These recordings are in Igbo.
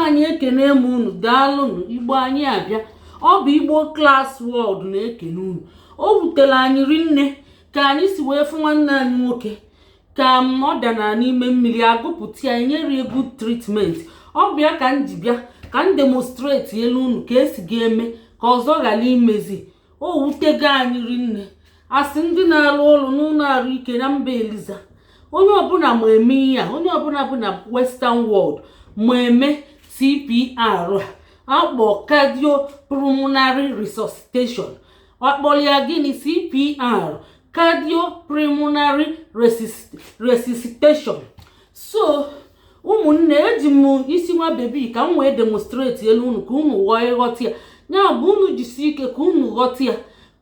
Anyị ekene m unu. Daalụnụ. Igbo anyị abịa. Ọ bụ Igbo Class World na-ekene unu. O wutere anyị rinne ka anyị si wee fụ nwanne anyị nwoke ka m ọ dana n'ime mmiri, agụpụta ya, enyere ya good treatment. Ọ bụ ya ka m ji bịa ka m demonstrate elu unu ka esi ga-eme ka ọzọ ghara imezi. O wutego anyị rinne. Asị ndị na-arụ ọrụ n'ụlọ arụike na mba Eliza, onye ọbụla ma eme ihe a, onye ọbụla bụ na Western world ma eme CPR a akpọ cardiopulmonary resuscitation. Akpọrọ ya gịnị? CPR, cardiopulmonary resuscitation. So ụmụnne, eji m isi nwa baby ka m wee demonstrate elu unu ka unu ghọọ ịghọta ya. Ya bụ, unu jisi ike ka unu ghọta ya,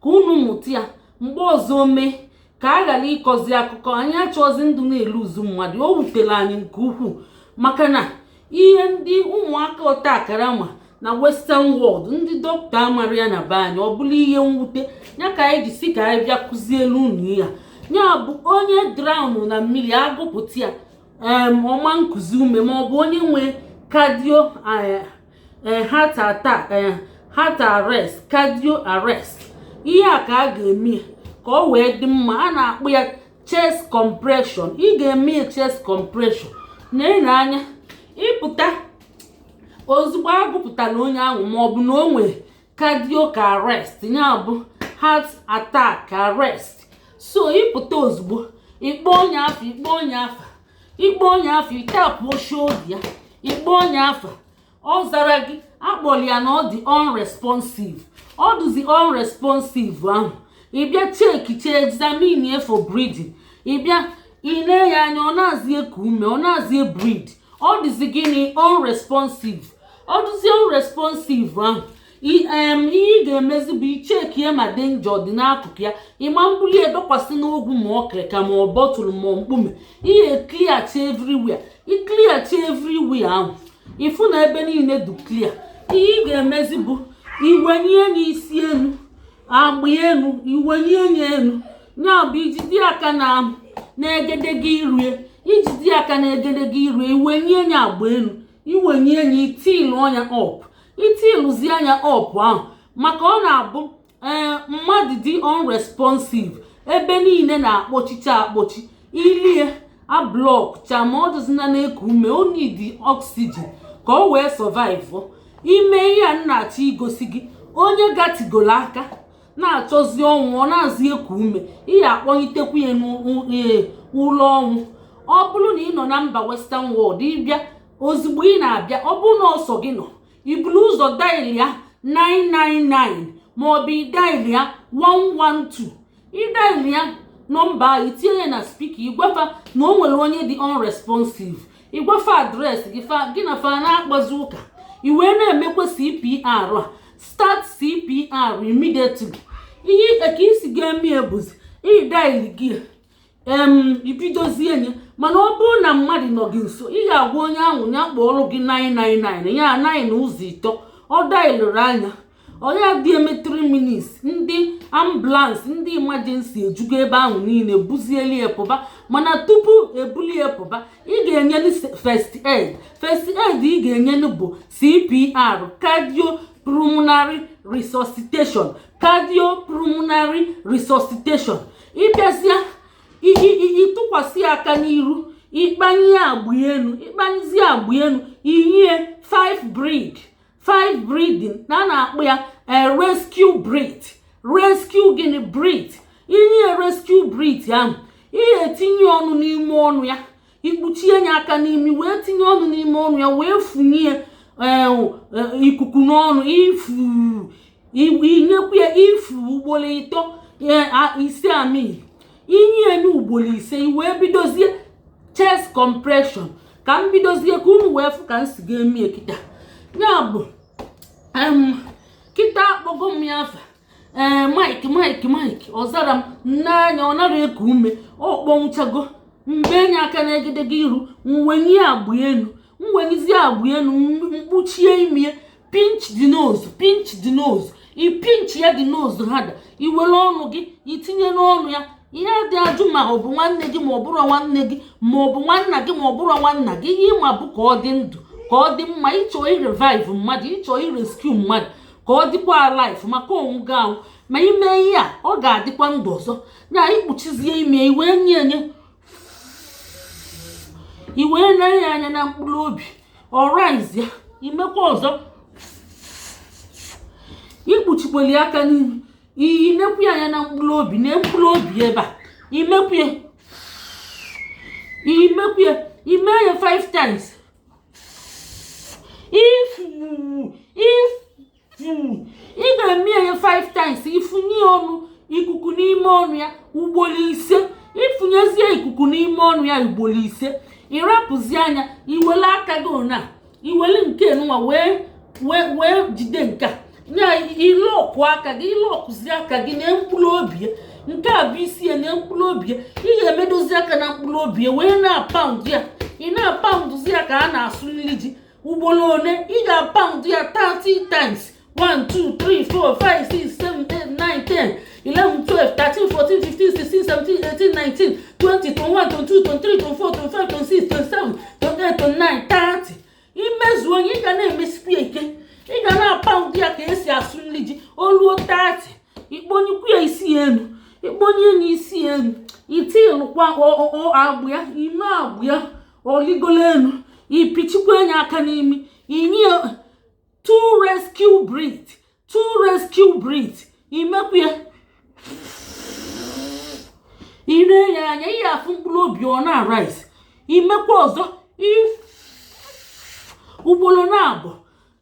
ka unu mụta ya. Mgbe ọzọ mee ka a ghara ịkọzi akụkọ, anyị achọzi ndụ na-elu uzu mmadụ. O wutere anyị nke ukwuu maka na ihe ndị ụmụaka ọta akara ma na Western world, ndị dọkịta amara ya na be anyị. Ọ bụla ihe mwute ya ka anyị ji si ka anyị bịa kụzielu unu ya. Ya bụ, onye drown na mmiri, agụpụta ya, ọma nkuzi ume, ma ọ bụ onye nwe cardio heart attack, heart arrest, cardio arrest, ihe a ka a ga-eme ka ọ wee dị mma. A na-akpọ ya chest compression. Ị ga-eme ya chest compression na anya ịpụta ozugbo agụpụtara onye ahụ, ma ọ bụ na o nwere cardiac arrest, ya bụ heart attack arrest. So ịpụta ozugbo, ịkpọ onye afa, ịkpọ onye afa, ịkpọ onye afa, ịtapụ shoulder ya, ịkpọ onye afa, ọ zara gị, akpọrọ ya na ọ dị unresponsive. Ọ dịzi unresponsive ahụ, ị bịa chekiche, examine for breathing. Ị bịa ị ya anya, ọ na-azị eku ume, ọ na-azị breathe. Ọ dịzi gịnị? Unresponsive. Ọ dịzi unresponsive ahụ, ihe ị ga-emezi bụ ichekie ma danger dị n'akụkụ ya. Ịma mbuli edokwasị n'ogwu, ma ọkịrịka, ma ọ bottle, ma mkpume. Ihe clearchi everywhere, iclearchi everywhere ahụ, ịfụ na ebe niile du clear. Ihe ị ga-emezi bụ iwenye n'isi elu, agba elu, iwenye ya elu. Ya bụ, ijide aka na n'egedege irie, ijide aka na egedege irie, iwenye ya agba elu, iwenye ya, itilu ọnya up, itiluzi anya up ahụ, maka ọ na-abụ ee mmadụ dị unresponsive, ebe niile na-akpọchicha akpọchi, ilie ablock cha, ma ọ dịzina na-eku ume, o need oxygen ka ọ wee survive. Ime ihe a nna-achọ igosi gị, onye gatigolo aka na-achọzi ọnwụ, ọ na-azị eku ume, ihe akpọnyitekwu ya n'ụlọ ọnwụ. Ọ bụrụ na ị nọ na mba Western world, ịbịa ozugbo ị na-abịa, ọ bụrụ na ọsọ gị nọ, ibulu ụzọ dial ya 999 maọbụ ịdial ya 112. Ịdial ya nọmba ahụ, itinye ya na speaker, ịgwafa na o nwere onye dị unresponsive, ịgwafa address gị, fa gị na fa na-akpazi ụka, i wee na-emekwa CPR a. Start CPR immediately. Ihe ka isi ga-eme bụzi ịdial gị ibidozie nye. Mana ọ bụrụ na mmadụ nọ gị nso, ị ga-agwa onye ahụ ya kpọọrọ gị 999, ya 9 ụzọ ịtọ. Ọ dialụrụ anya, ọ ya dị eme 3 minutes, ndị ambulance, ndị emergency ejugo ebe ahụ niile, buzieli ya pụba. Mana tupu ebuli ya pụba, ị ga-enyelu first aid. First aid ị ga-enyelu bụ CPR, cardiopulmonary resuscitation, cardiopulmonary resuscitation. Ịbịazịa, ịtụkwasị aka n'iru, ịkpanye agbụ elu, ịkpanyezie agbụ elu, inye 5 breath, 5 breathing na a na-akpọ ya rescue breath. Rescue gịnị? Breath. Inye rescue breath ahụ, ihe etinye ọnụ n'ime ọnụ ya, ikpuchie ya aka n'imi, wee tinye ọnụ n'ime ọnụ ya, wee funye ikuku n'ọnụ, ifu inyekwu ya ifu ugboro ịtọ, ise amin. Inye ya ugboro ise, i wee bidozie chest compression. Ka m bidozie ka unu wee fụ ka m si ga-eme kịta. Ya bụ, kịta akpọgo m ya afa, ee, Mike, Mike, Mike, ọ zara m n'anya, ọ nara eku ume, ọ kpọnwụchago. Mgbe enye aka n'egedege iru, mwenye agbụ elu, mwenyezie agbụ elu, mkpuchie imi, pinch the nose, pinch the nose, i pinch ya the nose harder, iwere ọnụ gị itinye n'ọnụ ya. Ihe dị ajụ, ma ọ bụ nwanne gị, ma ọ bụrụ nwanne gị, ma ọ bụ nwanna gị, ma ọ bụrụ nwanna gị, ihe ịma bụ ka ọ dị ndụ, ka Ka ọ dị mma, ịchọ irevive mmadụ, ịchọ irescue mmadụ ka ọ dịkwa alive, maka onwugo anwụ, ma ime ihe a, ọ ga-adịkwa ndụ ọzọ. Ya ikpuchizie ime, iwee nye enye, iwee nee ya anya na mkpụrụ obi, ọrize ya. Imekwa ọzọ, ikpuchikweli aka n'ihu, iyi nekwu ya anya na mkpụrụ obi, na mkpụrụ obi ebe a. Imekwu ya, imekwu ya, ime ya 5 times. Ifu ifu, ị ga-eme ya 5 times. Ifunye ọnụ ikuku n'ime ọnụ ya ugboro 5. Ifunyezie ikuku n'ime ọnụ ya ugboro 5, ịrapụzi anya, iwele aka gị ona, iwele nke nwa wee wee wee jide nke a nya, ịlockụ aka gị, ịlockụzi aka gị na mkpụrụ obi ya. Nke a bụ isi ya na mkpụrụ obi ya. Ị ga-emedozi aka na mkpụrụ obi ya wee na-apound ya. Ị na-apoundzi ya ka a na-asụ nri ji. Ugboro one ị ga-apound ya? 30 times. 1, 2, 3, 4, 5, 6, 7, 8, 9, 10, 11, 12, 13, 14, 15, 16, 17, 18, 19, 20, 21, 22, 23, 24, 25, 26, 27, 28, 29, 30. Imezu onye, ị ga na-emesikwa ike, ị ga na-apound ya ka esi asụ nri ji. Oluo 30, ikponyekwu ya isi ya elu, ikponye ya isi ya elu, itilụkwa agbụ ya, ime agbụ ya oligolo elu, ipichikwa ya aka n'imi, inye ya two rescue breath, two rescue breath. Imekwu ya, ire ya anya, ihe afụ mkpụrụ obi, ọ na-arise. Imekwa ọzọ ugboro na-abụ.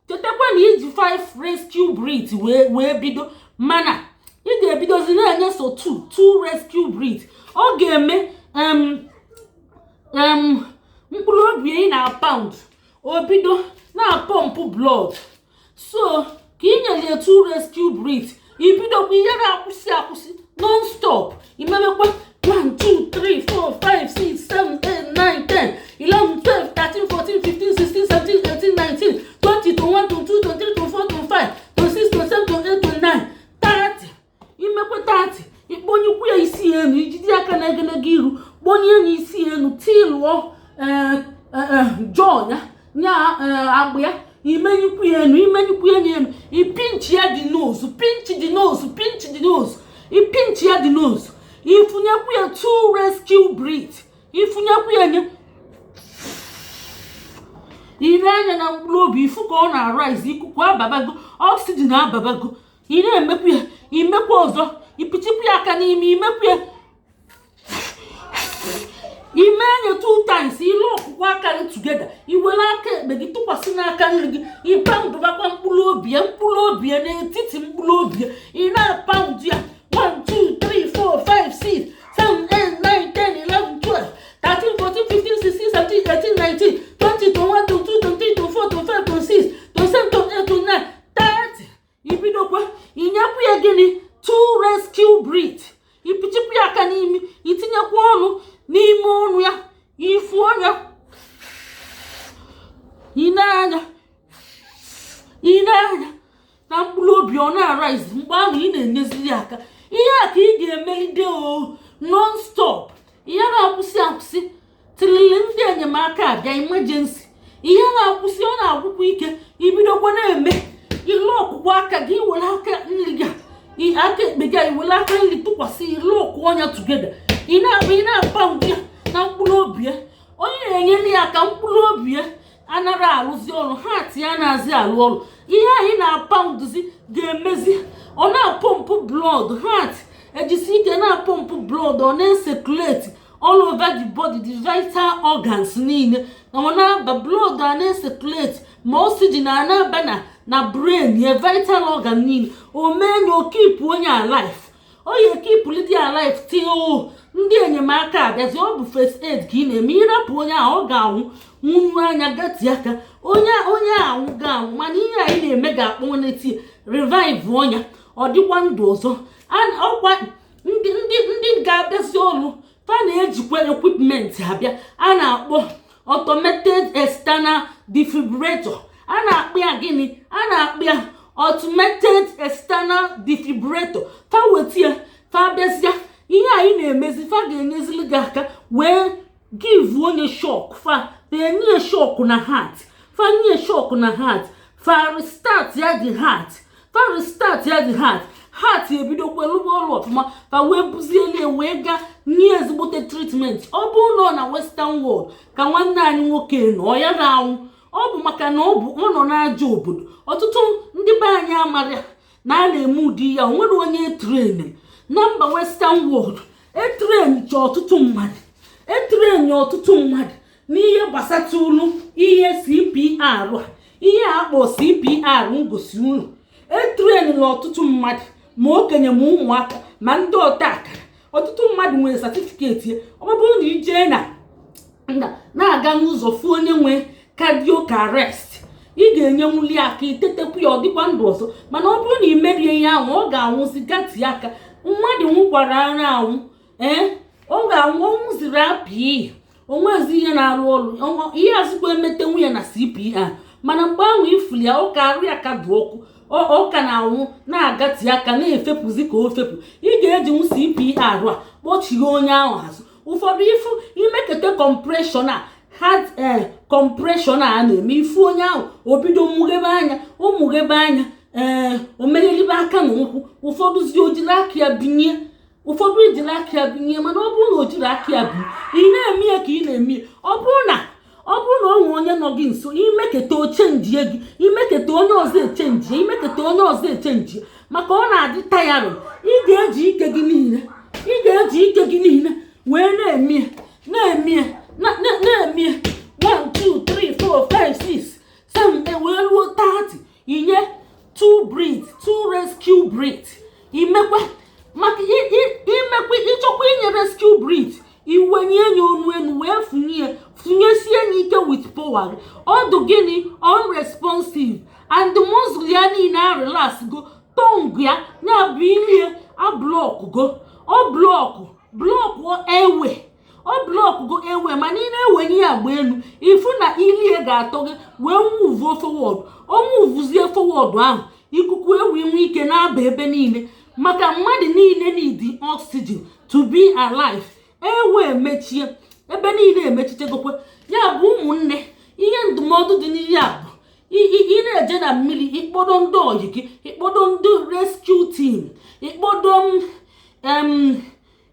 Chetakwa na iji 5 rescue breath wee bido, mana ị ga-ebidozi na-enye so 2 2 rescue breath. Ọ ga-eme mkpụrụ obi ị na-apound, o bido na-apump blood. So ka ị nyere ya two rescue breath, ibidokwa ihe na-akwụsị akwụsị non stop. Imebekwa 1, 2, 3, 4, 5, 6, 7, 8, 9, 10, 11, 12, 13, 14, 15, 16, 17, 18, 19, 20, 21, 22, 23, 24, 25, 26, 27, 28, 29, 30. Imekwa 30, ikponyekwu ya isi elu, ijide aka na egelege iru, kponye ya isi elu, tilụọ jaw ya nya, agbụ ya, imenyikwu ya elu, imenyikwu ya elu, ipinch ya dị nose, pinch the nose, pinch the nose, ipinch ya dị nose, ifunyekwu ya two rescue breath. Ifunyekwu ya nye, ire anya na mkpụrụ obi, ifu ka ọ na-arise, ikuku ababago, oxygen ababago. Ị na-emekwu ya, imekwa ọzọ, ipichikwu ya aka n'ime, imekwu ya, ime anya two times, ilu ọkụkọ aka gị together, iwere aka ekpe gị tụkwasị n'aka nri gị, ịpoundụbakwa mkpụrụ obi ya, mkpụrụ obi ya n'etiti mkpụrụ obi ya. Ị na-apound ya 1, 2, 3, 4, 5, 6, 7, 8, 9, 10, 11, 12, 13, 14, 15, 16, 17, 18, 19, 20, 21, 22, 23, 24, 25, 26, 27, 28, 29, 30. Ibidokwa inyekwu ya gịnị? Two rescue breath. Ipichikwu ya aka n'imi, itinyekwa ọnụ n'ime ọnụ ya, ifu ọnya, ine anya, ine anya na mkpụrụ obi, ọ na-arise. Mgbe ahụ ị na-enyeziri ya aka. Ihe a ka ị ga-emelide o non stop, ihe na-akwụsị akwụsị, tilili ndị enyemaka abịa, emergency. Ihe na-akwụsị, ọ na-agwụkwa ike. Ibidokwa na-eme ilu ọkwụkwọ aka gị, were aka nri gị, aka ekpe gị, iwere aka nri tụkwasị, ilu ọkụ ọnya together, ị na-akpa, ị na-apound ya na mkpụrụ obi ya. Onye na-enyere ya aka, mkpụrụ obi ya anara arụzi ọrụ, heart ya na-azị arụ ọrụ. Ihe anyị na-apoundzi ga-emezi ọ na-apump blood, heart ejisi ike na-apump blood, ọ na-ecirculate all over the body, the vital organs niile na ọ na-aba, blood a na-ecirculate, ma oxygen a na-aba na brain ya, vital organ niile. O mee na o keep onye alive, o ya ekeepụli dị alive till ndị enyemaka abịazi. Ọ bụ first aid ka ị na-eme. Ịrapụ onye ahụ, ọ ga-anwụ nwunyu anya gati aka, onye anwụ ga-anwụ. Mana ihe anyị na-eme ga-akpọneti revive ọnya, ọ dịkwa ndụ ọzọ. Ọkwa ndị ga-abịazi ọrụ, fa na-ejikwa equipment abịa a na-akpọ automated external defibrillator. A na-akpọ ya gịnị? A na-akpọ ya automated external defibrillator. Fa weta ya, fa bịazịa, ihe anyị na-emezi, fa ga-enyezili gị aka wee give onye shock. Fa na-enye ya shock na heart. Fa Fanye shock na heart, fa restart ya the heart, fa restart ya the heart, heart ebidokwa lụba ọrụ ọfụma. Fa wee buzielu wee gaa nye ezigbote treatment. Ọ bụrụ na ọ na Western world ka nwanne anyị nwoke nọ, ya na-anwụ. Ọ bụ maka na ọ bụ ọ nọ n'ajọ obodo. Ọtụtụ ndị be anyị amara na a na-eme ụdị ya. O nwere onye train na mba Western world, e train chọ ọtụtụ mmadụ, e train ọtụtụ mmadụ n'ihe gbasata ulu ihe CPR a, ihe a akpọ CPR ngosi unu. E trainụla ọtụtụ mmadụ, ma okenye ma ụmụaka ma ndị ọta akara. Ọtụtụ mmadụ nwere certificate ya. Ọ bụrụ na ijee na na-aga n'ụzọ fụ onye nwe cardiac arrest, ị ga-enyenwuli aka itetekwu ya, ọ dịkwa ndụ ọzọ. Mana ọ bụrụ na ị merie ihe ahụ, ọ ga-anwụzi gati aka. Mmadụ nwụkwara ara anwụ, ee, ọ ga-anwụ. Ọnwụ ziri apị, onwezi ihe na-arụ ọrụ, ihe azụkwa emete nwunye na CPR. Mana mgbe ahụ ifuli ya, ọ ka arụ ya ka dị ọkụ, ọ ka na-anwụ na-agati aka, na-efepụzi ka o fepụ. Ị ga-ejinwu CPR a kpọchighe onye ahụ azụ. Ụfọdụ ifu imekete compression a, heart compression a na-eme, ifu onye ahụ o bido mughebe anya, o mughebe anya, ee, o meghelibe aka na ụkwụ. Ụfọdụ zi ojiri aka ya binye, ụfọdụ ejiri aka ya binye. Mana ọ bụrụ na o jiri aka ya binye, ị na-eme ya ka ị na-eme ya. Ọ bụrụ na o nwee onye nọ gị nso, imeketa ochenjie gị, imeketa onye ọzọ echenjie, imeketa onye ọzọ echenjie, maka ọ na-adị tiring. Ị ga-eji ike gị niile, ị ga-eji ike gị niile wee na-eme, na-eme, na-eme 1 2 3 4 5 6 7 8 wee ruo 30. Inye 2 breath, 2 rescue breath. Imekwa maka imekwa ịchọkwa inye rescue breath, iwenye ya onu enu wee funye, funyesie ya ike with power. Ọdụ gịnị? Unresponsive and muscle ya niile a relax go, tongue ya, ya bụ ilie a block go, ọ block airway, ọ block go airway. Mana ị na-ewenye ya agba elu, ifu na ilie ga-atọ gị wee muvuo forward. O muvuzie forward ahụ, ikuku ewu inwe ike na-aba ebe niile, maka mmadụ niile need oxygen to be alive. Ewe mechie ebe niile, emechichegokwe ya. Bụ ụmụnne, ihe ndụmọdụ dị n'ihe a bụ ị na-eje na mmiri, ịkpọdo ndị oyi gị, ịkpọdo ndị rescue team, ịkpọdo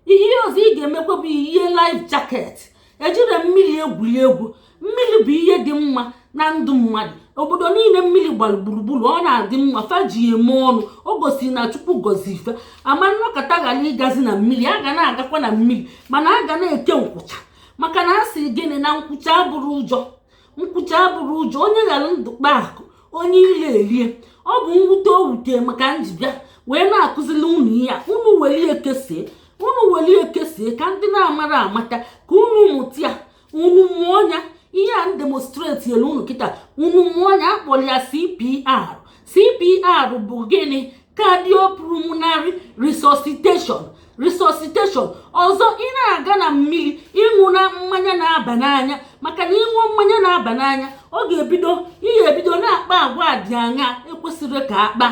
ihe ọzọ ị ga-emekwa bụ ihe life jacket. Ejire mmiri egwuri egwu. Mmiri bụ ihe dị mma na ndụ mmadụ. Obodo niile mmiri gbara gburugburu, ọ na-adị mma, faji eme ọnụ. O gosiri na Chukwu gozi ife ama nnọkọta ghara ịgazi na mmiri. A ga na-agakwa na mmiri, mana a ga na-eke nkwụcha, maka na a sị gịnị? Na nkwụcha abụrụ ụjọ, nkwụcha abụrụ ụjọ. Onye ghara ndụ kpa akụ, onye ile erie. Ọ bụ mwute o wute maka njibịa wee na-akụzili unu ihe a. Unu welie kesie, unu welie kesie ka ndị na-amara amata, ka unu mụta ya, unu mụọ ya. Ihe a demonstrate elu unu kịta, unu mụọ ya. Akpọrọ ya CPR. CPR bụ gịnị? Cardiopulmonary resuscitation, resuscitation. Ọzọ, ị na-aga na mmiri, ịṅụ na mmanya na-aba n'anya, maka na ịṅụọ mmanya na-aba n'anya, ọ ga-ebido, ị ga-ebido na-akpa agwa dị aṅa ekwesịrị ka akpa.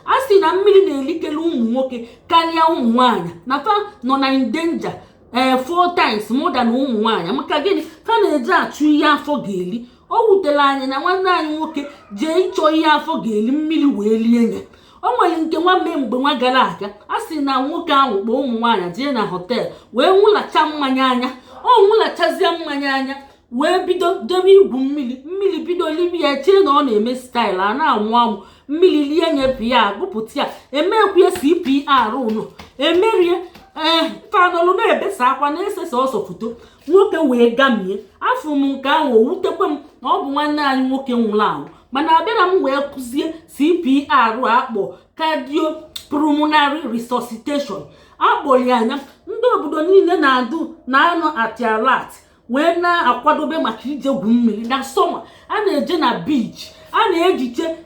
A sị na mmiri na-elikele ụmụ nwoke karịa ụmụ nwaanyị, na fa nọ na in danger ee four times more than ụmụ nwaanyị. Maka gịnị? Fa na-eji achụ ihe afọ ga-eli. O wutere anyị na nwanne anyị nwoke jee ịchọ ihe afọ ga-eli, mmiri wee lie ya. O nwere nke nwa mee mgbe nwa gara aga, a sị na nwoke ahụ kpọọ ụmụ nwaanyị jee na hotel wee nwụlacha mmanya anya. Ọ nwụlachazie mmanya anya wee bido debe igwu mmiri. Mmiri bido libi ya, chee na ọ na-eme style a na-anwụ anwụ. Mmiri lie nyepụ ya, agụpụta ya, emekwu CPR ụnụ emerie. Ee, fanọlụ na-ebesa akwa, na-ese sọsọ foto nwoke wee gamie. Afọ m nke ahụ, o wutekwe m na ọ bụ nwanne anyị nwoke nwụrụ anwụ. Mana abịara m wee kụzie CPR akpọ cardiopulmonary resuscitation. Akpọrọ ya anya. Ndị obodo niile na-adụ na-anọ at alert wee na-akwadobe maka ije gwu mmiri na summer. A na-eje na beach, a na-ejiche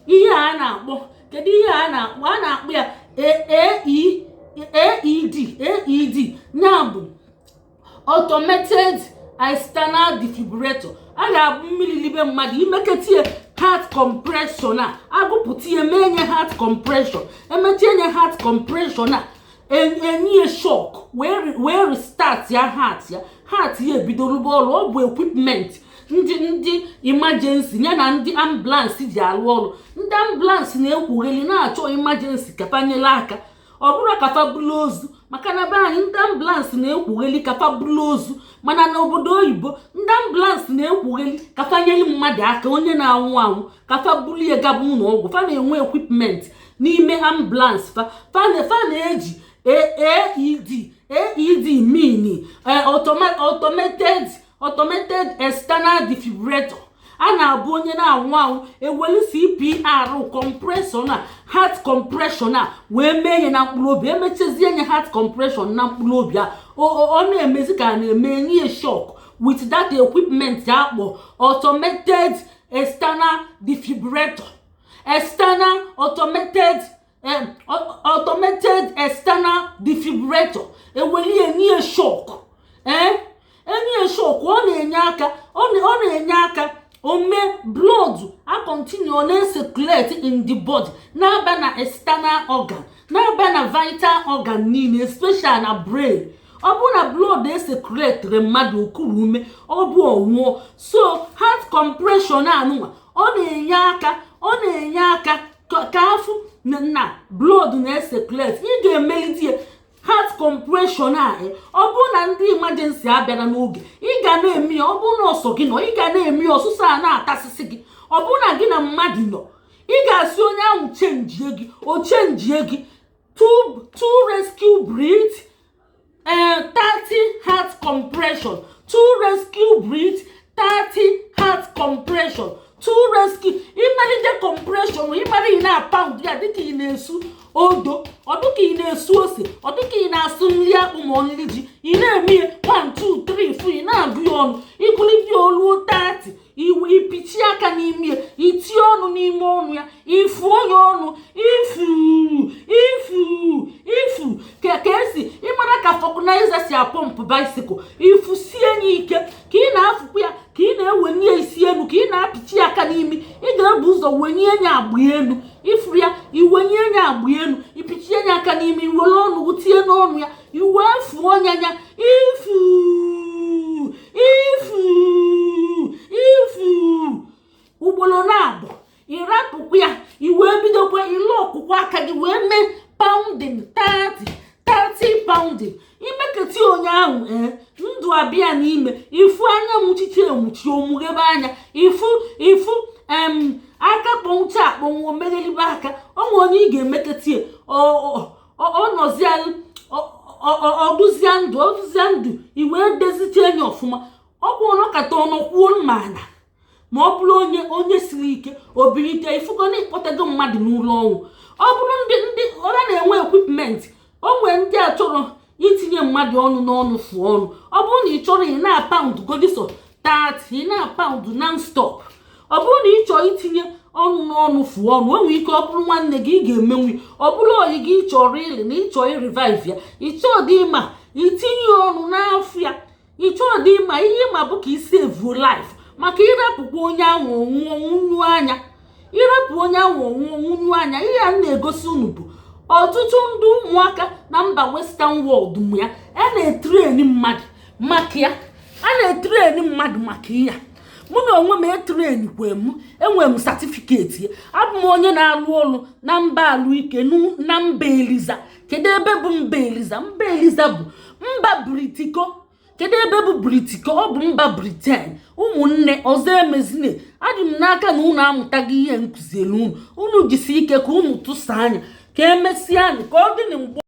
ihe a na-akpọ, kedu ihe a na-akpọ? A na-akpọ ya AED, AED, ya bụ automated external defibrillator. A ga-abụ mmiri libe mmadụ, imeketie heart compression a, agụpụta ya, mee nye heart compression. Emechie nye heart compression a, enye shock wee restart ya heart ya, heart ya ebido rụba ọrụ. Ọ bụ equipment Ndị emergency ya na ndị ambulance ji alụ ọrụ. Ndị ambulance na-ekwugheli na-achọ emergency ka fanyere aka, ọ bụrụ ka fa bụrụ ozu, maka na be anyị, ndị ambulance na-ekwugheli ka fa bụrụ ozu, mana n'obodo oyibo, ndị ambulance na-ekwugheli ka fa nyere mmadụ aka, onye na-anwụ anwụ, ka fa buru ya gaba ụlọ ọgwụ. Fa na-enwe equipment n'ime ambulance fa. Fa na-eji AED. AED mean automated external defibrillator. A na-abụ onye na-anwụ anwụ, ewelu CPR compression a, heart compression a, wee mee ya na mkpụrụ obi. Emechazie nye heart compression na mkpụrụ obi a, ọ na-emezi ka a na-eme enye ya shock with that equipment akpọ automated external defibrillator, external automated automated external defibrillator. Eweli enye shock, ee, enye shock. Ọ na-enye aka, ọ na-enye aka ome blood a continue na-circulate in the body, na-aba na external organ, na-aba na vital organ niile, especially na brain. Ọ bụrụ na blood e-circulate mmadụ, okuru ume, ọ bụ ọnwụọ. So heart compression anụnwa, ọ na-enye aka, ọ na-enye aka ka afụ na blood na-e-circulate. Ị ga-emelite ya, heart compression a. Ọ bụrụ na ndị emergency abịara n'oge, ị ga na-eme ya. Ọ bụrụ na ọsọ gị nọ, ị ga na-eme ya, ọsụsọ a na-atasịsị gị. Ọ bụrụ na gị na mmadụ nọ, ị ga-asị onye ahụ change-ie gị, o change-ie gị. Two rescue breath, 30 heart compression. Two rescue breath, 30 heart compression. Two rescue, ịmalite compression, ịmara ị na-pound ya dịka ị na-esu odo, ọ dịka ị na-esu ose, ọ dịka ị na-asụ nri akpụ ma nri ji. Ị na-eme ya 1 2 3 4, ị na-agụ ya ọnụ. Ịgụlite oluo 30, iwe ipichi aka n'ime ya, itinye ọnụ n'ime ọnụ ya, ifuo ya ọnụ, ifu ifu ifu, ka esi ịmara ka vulcanizer si a-pump bicycle. Ifusie ya ike ka ị na-afụkwa ya, ka ị na-ewenye isi elu, ka ị na-apịchi aka n'imi. Ị ga-ebu ụzọ wenye ya agba elu, ifuru ya, iwenye ya agba elu, ipichie ya aka n'imi, iwere ọnụ tinye n'ọnụ ya, iwee fụọ ya ya, ifu ifu ifu ugboro na-abụ. Ịrapụkwa ya, iwee bidokwa ile ọkụkọ aka gị wee mee pounding 30 30 pounding. Imeketi onye ahụ, ee, ndụ abịa n'ime. Ifu anya nwuchichi enwuchi, omughebe anya, ifu ifu em aka kpọnwụcha akpọnwụ, omeghelibe aka. Onwe onye ị ga-emeketi, ọ nọzie, ọdụzie ndụ, ọdụzie ndụ. Iwee deziche enyi ọfụma, ọkwa ọnọkata ọnụ kwuo mana ma ọ bụrụ onye siri ike, obilite. Ifugo na ịkpọtago mmadụ n'ụlọ ọnwụ. Ọ bụrụ ndị ọra na-enwe equipment, o nwee ndị a chọrọ itinye mmadụ ọnụ n'ọnụ, fụọ ọnụ. Ọ bụrụ na ị chọrọ, ị na-pound godiso 30, ị na-pound non-stop. Ọ bụrụ na ị chọrọ itinye ọnụ n'ọnụ, fụọ ọnụ, o nwere ike ọ bụrụ nwanne gị, ị ga-emenwu. Ọ bụrụ oyi gị, ị chọrọ ịlị na ị chọrọ i-revive ya, ị chọọ dị ịma itinye ọnụ n'afọ ya, ị chọọ dị ịma ihe ịma bụ ka isi evuo life, maka ịrapụkwa onye ahụ, onwuo nwunyu anya. Ịrapụ onye ahụ, onwuo nwunyu anya. Ihe a m na-egosi unu bụ ọtụtụ ndị ụmụaka na mba western world mụ ya. A na-e-train mmadụ maka ya, a na-e-train mmadụ maka ihe a. Mụ na onwe m e-train kwe m, enwere m certificate ya. Abụ m onye na-alụ ọrụ na mba alụike na mba Eliza. Kedu ebe bụ mba Eliza? Mba Eliza bụ mba Britiko. Kedu ebe bụ Britiko? Ọ bụ mba Britain. Ụmụnne, ọzọ emezine. Adị m n'aka na unu amụtaghị ihe nkụzielu unu. Unu jisi ike ka unu tụsa anya. Ka emesịa, ka ọ dị na mgbe.